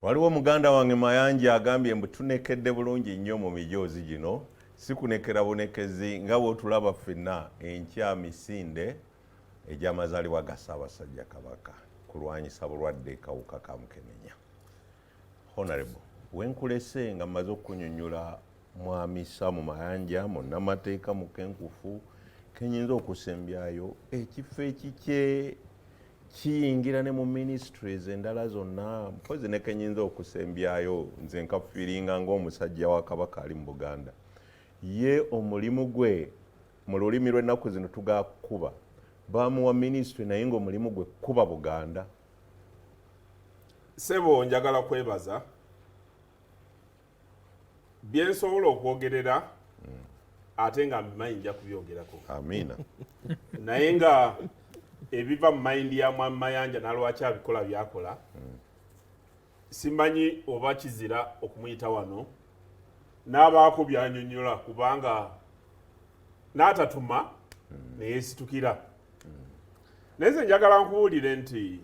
Waliwo muganda wange Mayanja agambye mbu tunekedde bulungi nnyo mu mijoozi gino, si kunekera bunekezi nga bw'otulaba ffenna enkya misinde egy'amazaalibwa ga Ssaabasajja Kabaka kulwanyisa bulwadde kawuka ka mukenenya. Honorable, wenkulese nga mmaze okukunyonnyola Mwami Sam Mayanja munnamateeka mukenkufu, kenyinza okusembyayo ekifo ekikye kiyingira ne mu ministries endala zonna, mpozi ne kenyinza okusembyayo nze nkafiiringa ng'omusajja wa Kabaka ali mu Buganda, ye omulimu gwe mu lulimi lw'ennaku zino tugakuba, bamuwa ministry naye ng'omulimu gwe kuba Buganda. Ssebo, njagala kwebaza byensobola okwogerera ate nga mbimanyi nja kubyogerako. Amiina. Naye nga ebiva mu mayindi ya Mwami Mayanja nalwaki abikola byakola, simanyi oba kizira okumuyita wano n'abaako byanyonyola, kubanga n'atatuma neyeesitukira. Naye nze njagala nkuwulire nti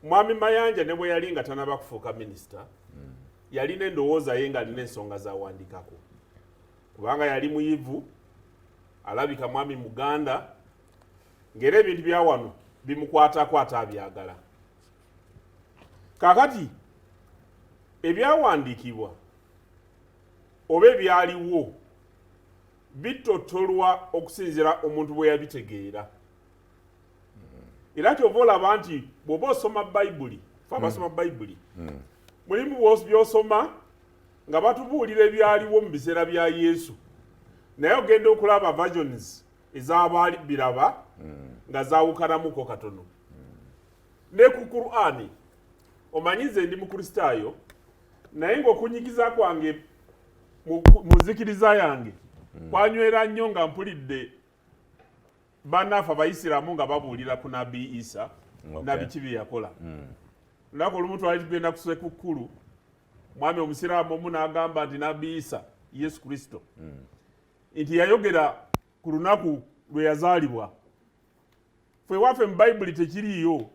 Mwami Mayanja ne bwe yali nga tanaba kufuuka minisita, yalina endowooza ye ng'alina ensonga z'awandikako, kubanga yali muyivu, alabika mwami Muganda, ng'era ebintu bya wano bimukwatako ate abyagala. Kaakati ebyawandiikibwa oba ebyaliwo bittottolwa okusinziira omuntu bwe yabitegeera. Era kyova olaba nti bw'oba osoma Bayibuli, fe abasoma Bayibuli, mulimu by'osoma nga batubuulira ebyaliwo mu biseera bya Yesu, naye ogenda okulaba versions ez'abaali biraba nga zaawukanamuko katono. Ne ku Qur'ani, omanyi nze ndi Mukristaayo, naye ng'okunyigiza kwange mu nzikiriza yange kwanywera nnyo nga mpulidde bannaffe Abayisiraamu nga babuulira ku Nabbi Isa na biki bye yakola. Lunaku olumu twali tugenda ku Ssekukkulu, mwami Omusiraamu omu n'agamba nti Nabbi Isa, Yesu Kristo, nti yayogera ku lunaku lwe yazaalibwa. Ffe waffe mu Bayibuli tekiriiyo,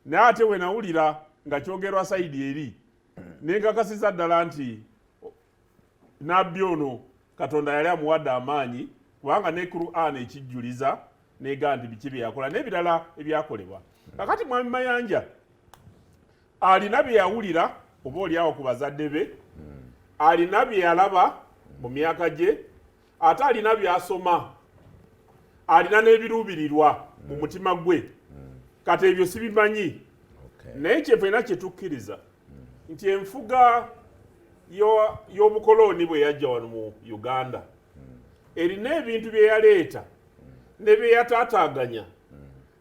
naye ate we nawulira nga kyogerwa sayidi eri, ne nkakasiza ddala nti Nabbi ono Katonda yali amuwadde amaanyi, kubanga ne Qur'an ekijjuliza negaa nti biki bye yakola n'ebirala ebyakolebwa. Kakati Mwami Mayanja alina bye yawulira oba oliawo ku bazadde be, alina bye yalaba mu myaka gye, ate alina by'asoma, alina n'ebiruubirirwa mu mutima gwe. Kati ebyo sibimanyi, naye kyefena kye tukkiriza nti enfuga y'obukolooni bwe yajja wano mu Uganda erina ebintu bye yaleeta ne bye yataataaganya.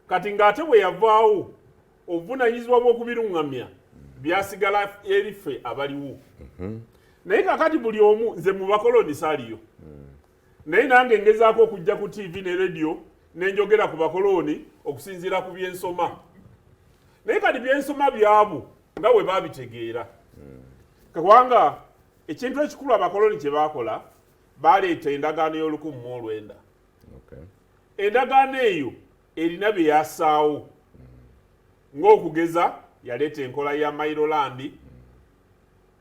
Kati ng'ate bwe yavaawo, obuvunaanyizibwa bw'okubiruŋŋamya byasigala eri ffe abaliwo. Naye kakati buli omu, nze mu bakoloni saaliyo, naye nange ngezaako okujja ku TV ne radio ne njogera ku bakoloni okusinziira ku byensoma, naye kati byensoma byabo nga bwe babitegeera, kubanga ekintu ekikulu abakoloni kye baakola, baleeta endagaano y'o19. Endagaano eyo erina bye yasaawo, ng'okugeza yaleeta enkola ya mailo land.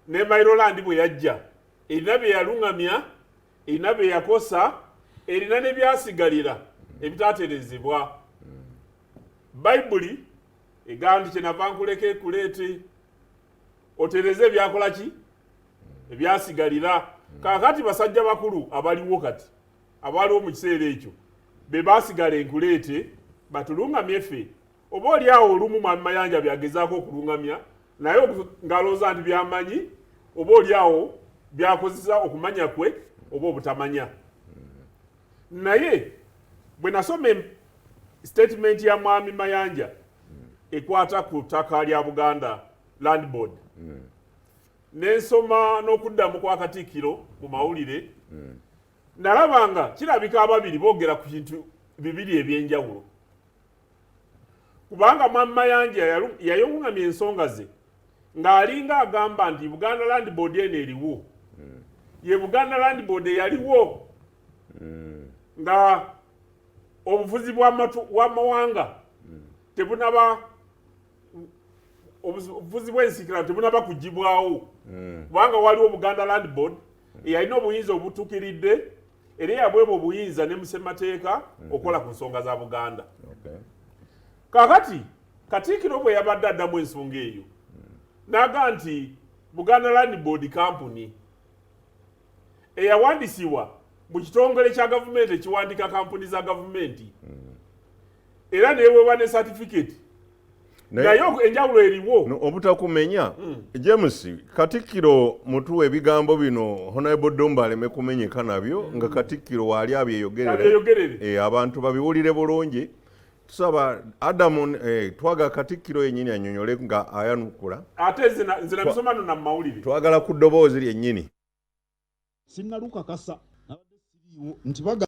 Ne mailo land bwe yajja, erina bye yaluŋŋamya, erina bye yakosa, erina ne byasigalira ebitaaterezebwa. Bayibuli egamba nti kyenava nkuleka ekuleete otereze ebyakola ki ebyasigalira. Kaakati basajja bakulu abaliwo kati, abaaliwo mu kiseera ekyo, be baasigala enkuleete batulungamye ffe. Oba oli awo olumu Mwami Mayanja byagezaako okulungamya, naye ng'alowooza nti byamanyi, oba oli awo byakozesa okumanya kwe oba obutamanya. Naye bwe nasoma statement ya Mwami Mayanja ekwata ku ttaka lya Buganda Land Board, nensoma n'okuddamu kwa Katikkiro mu mawulire, nalaba nga kirabika ababiri boogera ku bintu bibiri ebyenjawulo, kubanga Mwami Mayanja yayoŋŋamya ensonga ze ng'alinga agamba nti Buganda Land Board eno eriwo ye Buganda Land Board eyaliwo nga obufuzi bw'amawanga tebunaba. Obufuzi bw'ensikirano tebunaba kugibwawo, kubanga waliwo Buganda Land Board eyalina obuyinza obutuukiridde era eyabwebwa obuyinza ne musemateeka okukola ku nsonga za Buganda. Kaakati Katikkiro bwe yabadde addamu ensonga eyo, n'aga nti Buganda Land Board kampuni eyawandisibwa mu kitongole kya gavumenti ekiwandika kampuni za gavumenti, era neweebwa ne certificate. Naye enjawulo eriwo. Obutakumenya, James, Katikkiro mutuwa ebigambo bino, Honorable Domba aleme kumenyeka nabyo, nga Katikkiro waali abyeyogerere, abantu babiwulire bulungi. Tusaba Adamu, twaga Katikkiro yennyini annyonnyole nga ayanukula. Ate nze nabisoma no na mawulire. Twagala ku ddoboozi lyennyini. Sinnalukakasa, nabadde siriiwo nti bagamba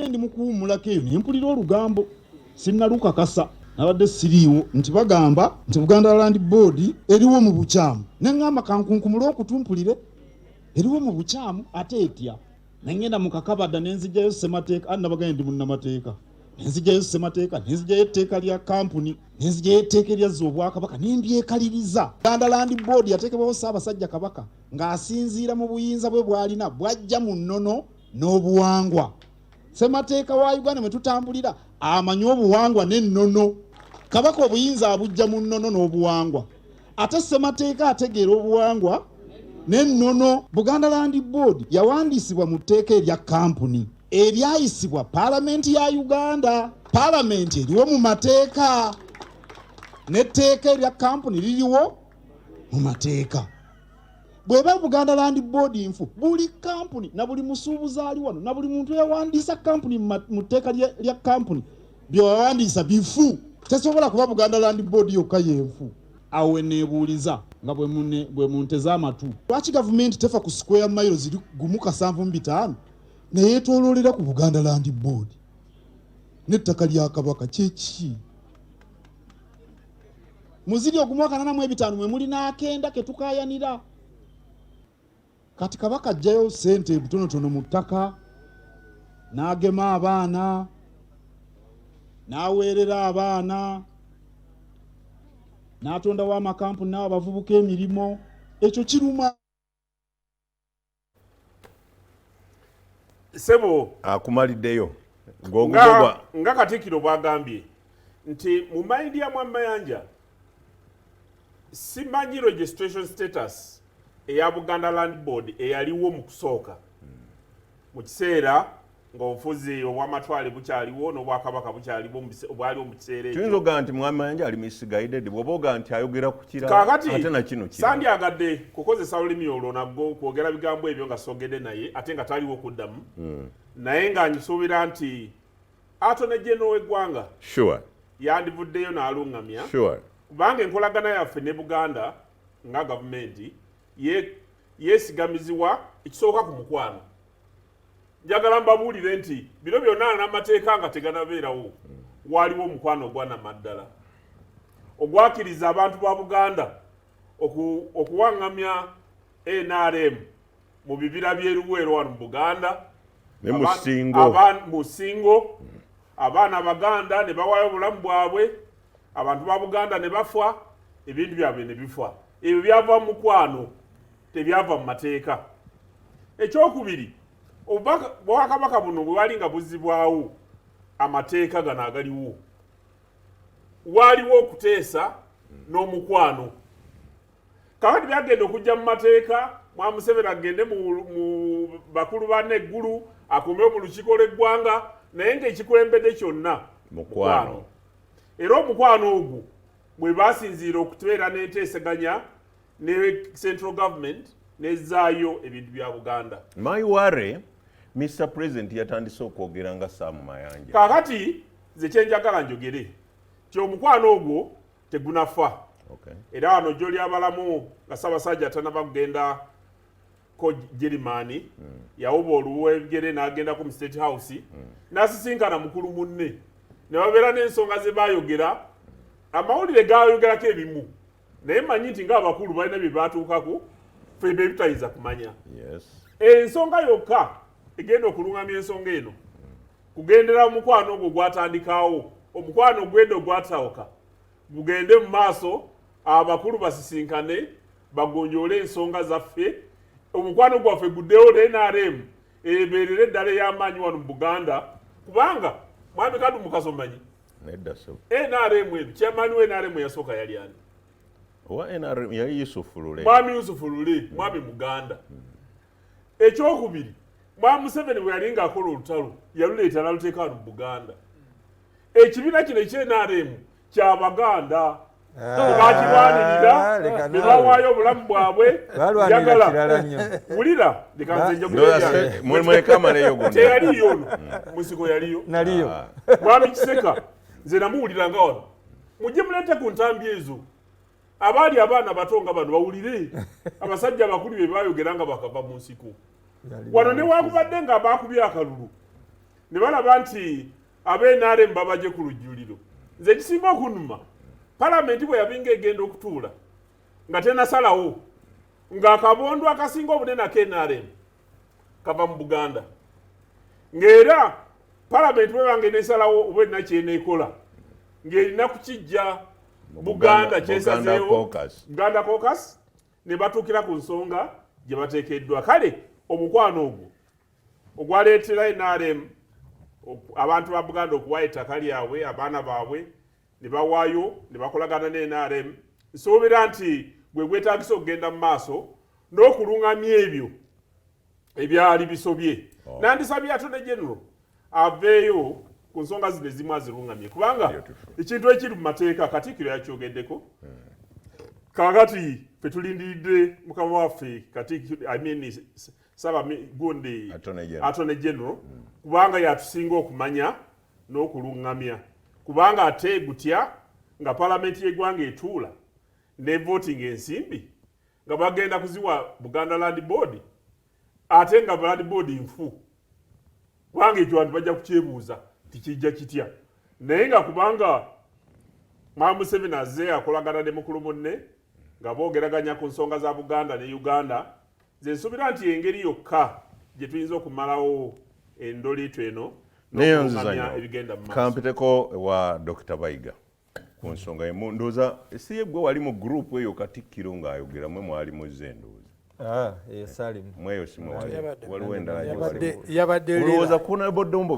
ndi mu kuwummulako eyo ne mpulira olugambo. Sinnalukakasa, nabadde siriiwo nti bagamba nti Buganda Land Board eriwo mu bukyamu, ne ŋŋamba kankunkumule okutumpulire eriwo mu bukyamu ate etya. Ne ŋŋenda mu kakabada ne nzigyayo ssemateeka, anti nabagambye ndi munnamateeka, ne nzigyayo ssemateeka, ne nzigyayo etteeka lya kampuni, ne nzigyayo etteeka eryazza Obwakabaka ne mbyekaliriza. Buganda Land Board yateekebwawo Ssaabasajja Kabaka ng'asinziira mu buyinza bwe bw'alina bw'ajja mu nnono n'obuwangwa. Ssemateeka wa Uganda mwe tutambulira amanyi obuwangwa n'ennono. Kabaka obuyinza abujja mu nnono n'obuwangwa, ate ssemateeka ategeera obuwangwa n'ennono. Buganda Land Board yawandiisibwa mu tteeka erya kampuni eryayisibwa Paalamenti ya Uganda. Paalamenti eriwo mu mateeka, n'etteeka erya kampuni liriwo mu mateeka. Bw'eba Buganda Land Board nfu, buli kampuni na buli musuubuzi ali wano na buli muntu eyawandiisa kampuni mu tteeka lya kampuni bye wawandiisa bifu. Tesobola kuba Buganda Land Board yokka y'enfu. Awo we neebuuliza nga bwe munteze amatu, lwaki gavumenti tefa ku square mile ziri 1.75 ne yeetooloolera ku Buganda Land Board n'ettaka lya Kabaka? Kyeki muziri 1.85 mwe muli n'akenda ke tukaayanira. Kati Kabaka aggyayo ssente butonotono mu ttaka n'agema abaana n'aweerera abaana n'atondawo amakampuni n'awa abavubuka emirimu. Ekyo kiruma. Sebo. Akumaliddeyo. Nga Katikkiro bw'agambye nti mu mind ya Mwami Mayanja, simanyi registration status eya Buganda Land Board eyaliwo mu kusooka mu kiseera ng'obufuzi obw'amatwale bukyaliwo n'obwakabaka bukyaliwo, obwaliwo mu kiseera ekyo. Tuyinza okugamba nti Mwami Mayanja ali misguided bw'oba ogaa nti ayogera ku kirala Kaakati ate na kino kirala. Sandyagadde kukozesa lulimi olwo nagwo kwogera bigambo ebyo nga sogedde naye ate nga taliwo kuddamu, naye nga nsuubira nti Attorney General w'eggwanga yandivuddeyo n'aluŋŋamya, kubanga enkolagana yaffe ne Buganda nga gavumenti yeesigamizibwa ekisooka ku mukwano. Njagala mbabuulire nti bino byonna n'amateeka nga teganabeerawo, waaliwo omukwano ogwanamaddala ogwakiriza abantu ba Buganda okuwaŋŋamya NRM mu bibira by'e Luweero wano mu Buganda ne mu Ssingo. Mu Ssingo abaana Abaganda ne bawaayo obulamu bwabwe, abantu ba Buganda ne bafa, ebintu byabwe ne bifa. Ebyo byava mu mukwano, tebyava mu mateeka. Ekyokubiri, obwakabaka buno bwe bwali nga buzzibwawo amateeka gano agaliwo, waaliwo okuteesa n'omukwano. Kakati byagenda okujja mu mateeka, Mwa Museveni agende mu bakulu banne eggulu, akomewo mu lukiiko lw'eggwanga, naye ng'ekikulembedde kyonna mukwano. Era omukwano ogwo mwe basinziira okubeera n'enteeseganya ne central government n'ezzaayo ebintu bya Buganda. My worry, Mr President yatandise okwogera nga Sam Mayanja. Kaakati nze kyenjagala njogere nti omukwano ogwo tegunafa. Era wano gyoli abalamu nga Ssaabasajja tanaba kugenda ko Girimaani, yawuba oluwebigere n'agendako mu State House, n'asisinkana mukulu munne ne babeera n'ensonga ze baayogera. Amawulire gaayogerako ebimu, naye manyi nti ng'abakulu balina bye baatuukako ffe bye bitayinza kumanya. Ensonga yokka egenda okulungamya ensonga eno kugendera omukwano ogwo gwatandikawo, omukwano gwedda ogwatawuka gugende mu maaso. Abakulu basisinkane, bagonjoole ensonga zaffe, omukwano gwaffe guddewo ne NRM ebeerere eddala ey'amaanyi wano mu Buganda, kubanga Mwami Kadu Mukasa omanyi Nedda ssebo. NRM eno, chairman wa NRM yasooka yali ani? Owa NRM yali Yusufu Lule. Mwami Yusufu Lule, mwami Muganda. Ekyokubiri, Mwami Museveni bwe yali ng'akola olutalo yaluleeta n'aluteeka wano mu Buganda. Ekibiina kino ekya NRM kya Baganda. Bakirwanirira ne bawaayo obulamu bwabwe. Njagala wulira, leka nze njogere. Muleke amaleyo gonna. Teyaliyo ono musiko yaliyo. Naliyo. Mwami Kiseka nze namuwulira nga wano, mujje muleete ku ntambi ezo abaali abaana bato nga bano bawulire abasajja abakulu bye bayogera nga bakava mu nsiko wano. Newankubadde nga bakubye akalulu ne balaba nti ab'NRM babaje ku lujjuliro, nze ekisinga okunuma, palamenti bwe yabinga egenda okutuula nga tenasalawo, ng'akabondo akasinga obunene aka NRM kava mu Buganda, ng'era palamenti bwebanga enesalawo oba erina kyeneekola ng'erina kukijja Buganda kyesazeewo, Buganda Caucus, ne batuukira ku nsonga gye bateekeddwa. Kale omukwano ogwo ogwaleetera NRM abantu ba Buganda okuwayo ettaka lyabwe, abaana baabwe ne bawaayo ne bakolagana ne NRM, nsuubira nti gwe gwetaagisa okugenda mu maaso n'okulungamya ebyo ebyali bisobye. Nandisabye Attorney General aveeyo ku nsonga zino ezimu azirungamye, kubanga ekintu ekiri mu mateeka Katikkiro yakyogeddeko. Kakati fe tulindiridde mukama waffe Katikkiro, I mean, saba gundi Attorney General, kubanga yatusinga okumanya n'okulungamya, kubanga ate gutya nga palamenti y'eggwanga etuula ne voting ensimbi nga bagenda kuziwa Buganda Land Board, ate nga Land Board nfu? Kubanga ekyo bantu bajja kukyebuuza tikijja kitya, naye nga kubanga Mwami Museveni azze akolagana ne mukulu munne nga boogeraganya ku nsonga za Buganda ne Uganda, nze nsuubira nti engeri yokka gye tuyinza okumalawo endoliito eno n'okulungamya ebigenda mu maaso. Kampiteko wa Dr. Bayiga ku nsonga emu. Ndowooza si ye gwe wali mu group eyo Katikkiro ng'ayogera, mwe mwali muzze ndowooza. Ah, eyo saalimu. Mweyo si mwe wali, waliwo endala gye wali. Yabadde Olowooza ku Honorable Dombo.